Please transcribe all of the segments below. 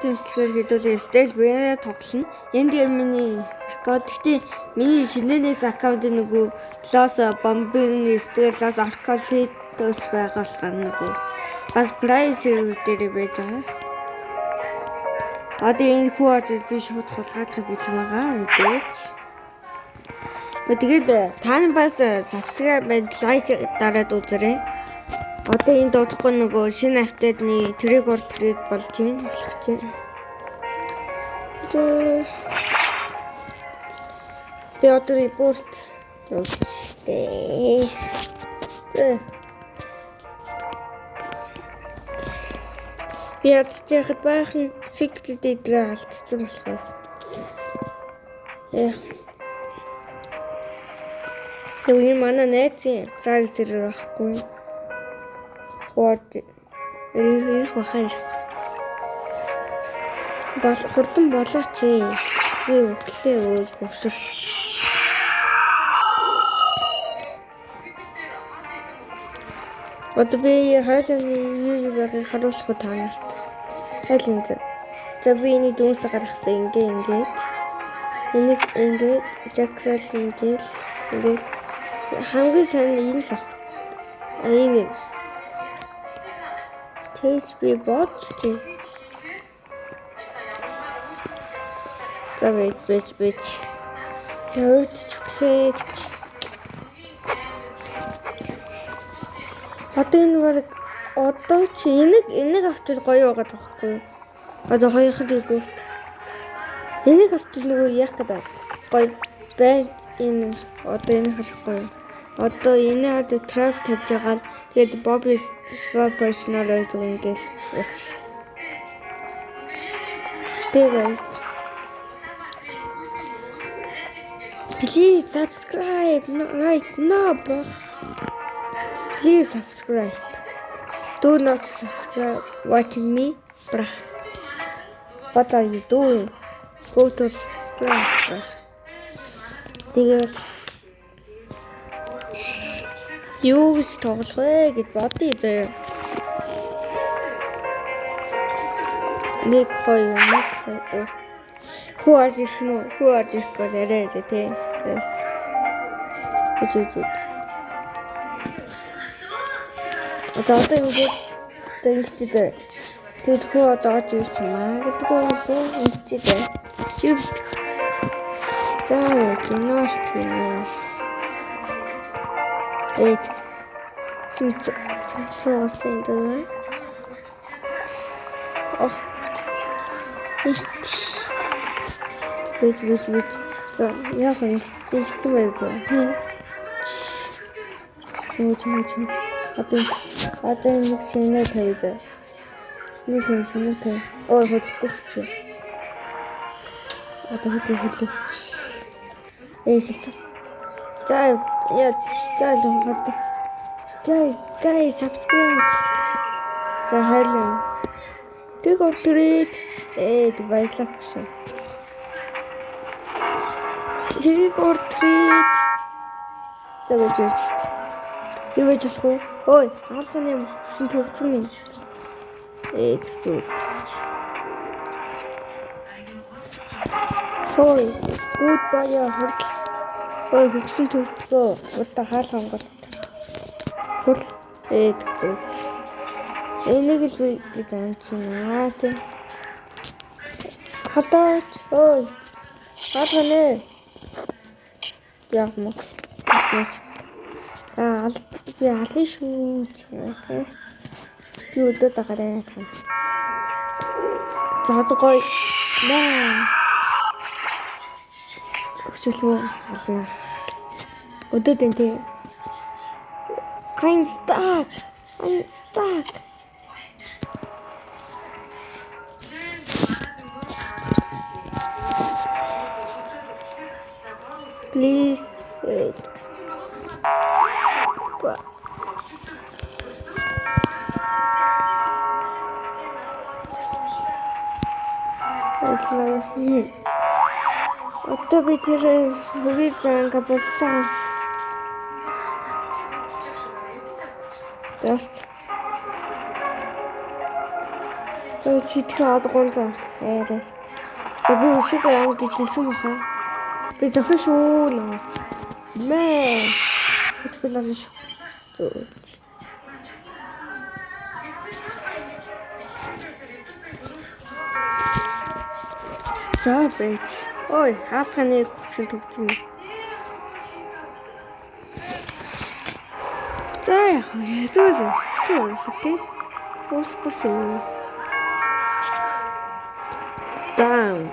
Тэмцлэгээр хэдүүлээ Steal Brainrot тоглоно. Энэ дээр миний аккаунт. Гэхдээ миний шинэнээс аккаунт нөгөө Los Bambini Steal Los Arcolitos байгаа болохоор нөгөө бас private server дээр байж байгаа. Одоо энэ хүү орж би шууд хулгайлахыг бэлэн байгаа мэдээж. Тэгээд та нар бас subscribe, like дараад үзээрэй. Одоо энэ дуудахгүй нөгөө шинэ update-ны trick or treat болж байна болох чинь. Би одоо report явуулчихлээ. Зэ. Би ядч яхад баахан secret эдгээ алдсан болохоор. Эх. Нөгөө манай найзын private server байхгүй. Хууд ирэх бахаа. Бол хурдан болооч ээ. Би өглөө өөж босор. Одоо би хайлын юу юу байгааг харуулах уу та нарт. Хайлын зэ. За би энийг дүүнсээ гаргасан ингээ ингээд. Энийг ингээд жакрал ингээл ингээд хамгийн сайн энэ л ах. Энэ Тэгж би бодчих. За бэж бэж бэж. Явуулчих өглөө гэж. Одоо энэ баг одоо чи энийг авчвал гоё байгаа байхгүй юу? Одоо хоёрхан репорт. Энийг авчвал нөгөө яах гэдэг гоё байж энэ одоо энэ харахгүй юу? Одоо энэ ард trap тавьж байгаа л тэгээд Bobby swap personal зөв ингээл явчих. Тэгээ guys. Please subscribe right now, bro. Please subscribe. Do not subscribe watching me, bro. What are you doing? Go to subscribe, bro. Тэгээд юу гэж тоглох вэ гэж бодъё заяа. 1 2 1 2. Хүү орж ирэх нь үү? Хүү орж ирэх гээд арай л тий. Гэс. Үгүй үгүй. Одоо ингээд одоо ингэчтэй. Тэгэд хүү одоо орж ирч магадгүй болов ингэчтэй. Юу За кинош тийм. Эд. Сэнцээс энэ дөө. Ох. Бич бич бич. За яг юм хэцүү байв зөө. Чим чим чим. Одоо нэг шинэ тавья. Нэг шинэ тавь. Ой хөдлөхгүй чи. Одоо хөдлөө хөдлөө. Эй хэлсэн. За яа за л хад. Guys, guys subscribe. За хайлаа. Тэг ортрээд баярлах шээ. Тэрийг ортрээд. За байж байж. Юу байж болох вэ? Ой, хаалганы хөшин төгцөн минь. Зүг. Ой, good boy хурд. Ой, хөгсөн төгцгөө. Удаа хаалган гол. Хурл. Зүг. Энийг л би гэж амжина тий. Хадаач. Ой. Хаалганы. Яг мө. Аа, би алын шүү. Би өдөө дагараа. За гоё. Наа. Өчөлмөө ална. Өдөө дэн тий. I'm stuck. I'm stuck. Please wait. Одоо би тэр хөгийн занга болсон. Зоолц. За читгэн од 300 арай. За би өшөг яам гэж хэлсэн баха. Би зохин шүү нөө. Мэ. Тэгвэл олно шүү. Зөө. За байж. Ой, хаалганы хөвшин төгцсөн юм. За яг вэ? Зүг. Тэ үгүй. Уусгүй шүү. Бам.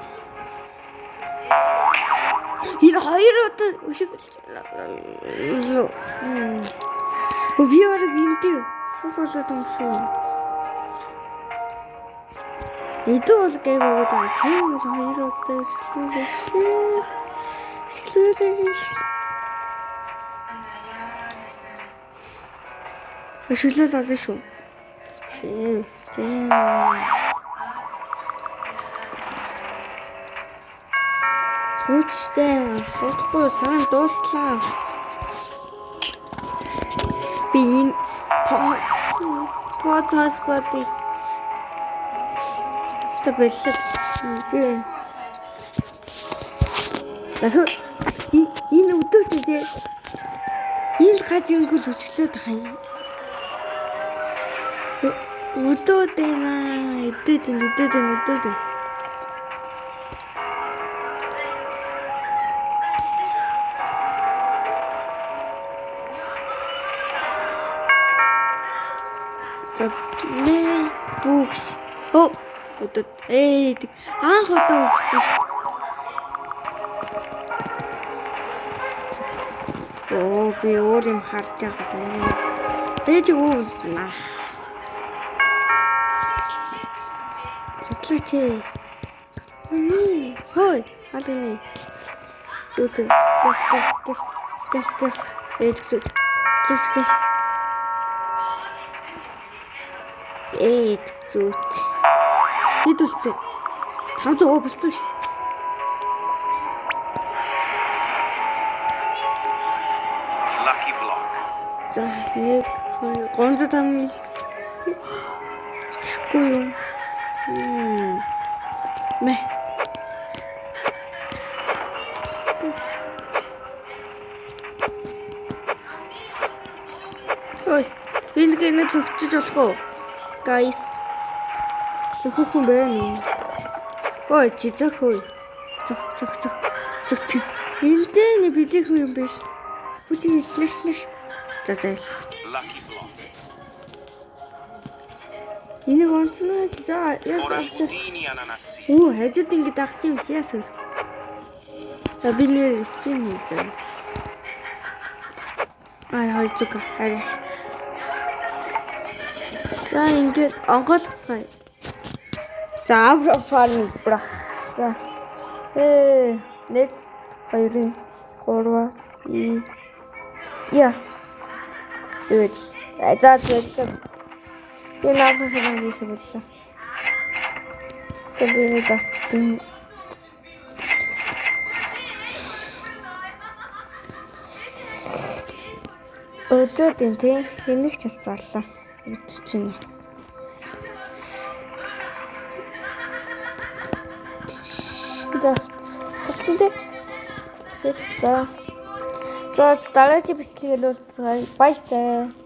Энэ хоёр удаа өшөг. Би бараг энтэй сүх болоод юм шүү. Эдүү бол гайгүй байгаа. Тийм бол хоёр удаа өшөглүүлээ шүү. Өшөглүүлээ шүү. Өшөглөл олно шүү. Тийм. Тийм. Хүчтэй. Удахгүй саран дууслаа. Би энэ подкаст боди тэбэлээ. Би дахин энэ өдөөт тий. Энэ гаж ирэнгүүл өчглөөд байгаа юм. Өдөөд байна. Өдөөд энэ өдөөд энэ өдөөд. За нэ бүгс. Оо өдөөд анх удаа өгсөн шүү. Оо би өөр юм харж байгаа даа. Ээж өө наа. Хутлаач ээ. Хой, алганы. Зүт. Гэс гэс гэс гэс гэс. Ээж зүт. Гэс гэс. Ээж зүт. Хэд үлдсэн? 500 болцсон ш. Lucky block. За 1 2 305 мил гэсэн. Гэхгүй юу? Мэ. Ой, энэ гэнэ зөгчөж болох уу? Guys. Зөхөх хүн байна уу? Ой, чи зөх ой. Зөх зөх зөх. Зөх. Энтэй нэг бэлэг хүн юм биш. Хүч хийчлээш нэш. За зайл. Lucky block. Энийг онцноо за яг Ora авчаа. Houdini ananassi. Оо, хажууд ингэ дагч юм биш яасан. За би нэр спин хийзээ. Аа, хоёр зүг харин. За ингээд онгойлгоцгоё. За авра фарм брах. За. 1 2 3 и я. Үгүй. За зөвлөө. Би наавар фарм хийх боллоо. Тэгээ би нэг зарчдیں۔ Өдөөд энэ тий энийг ч бас зарлаа. Үдч чинь. За болсон тий. За. За дараагийн бичлэгээр уулзцгаая. Баяртай.